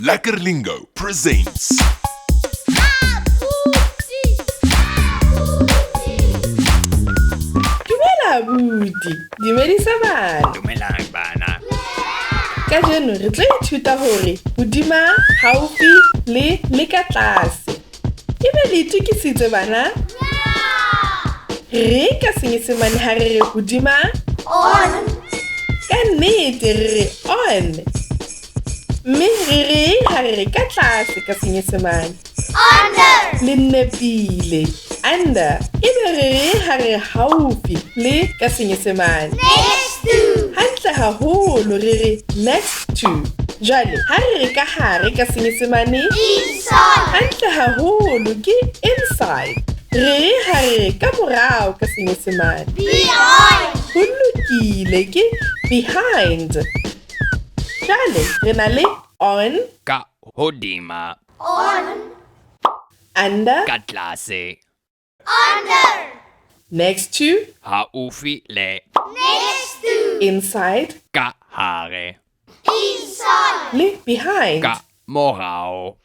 Lekker Lingo presents. Dumela abuti, dumedisa bana. Dumelang bana. Kajeno re tlo ithuta hore hodima, haufi le le ka tlase. Ebe le itokisitse bana? Re ka Senyesemane ha re re hodima? On. Ka nnete re re on. Mme re reng ha re re ka tlase ka Senyesemane? Under. Le nepile. Under. Ebe re reng ha re re haufi le ka Senyesemane? Next to. Hantle haholo re re next to. Jwale ha re re ka hare ka Senyesemane? Inside. Hantle haholo ke inside. Re reng ha re re ka morao ka Senyesemane? Behind. Ho lokile ke behind. Jwale re na le on, Ka hodima. On. under, Ka tlase. Under. next to, Haufi le. Next to. inside Ka hare. Inside. le behind. Ka morao.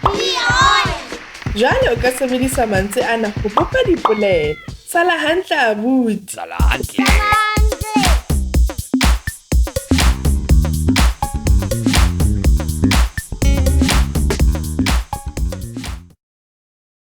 Behind. Jwale o ka sebedisa mantswe ana ho bopa dipolelo. Sala hantle abuti. Sala hantle.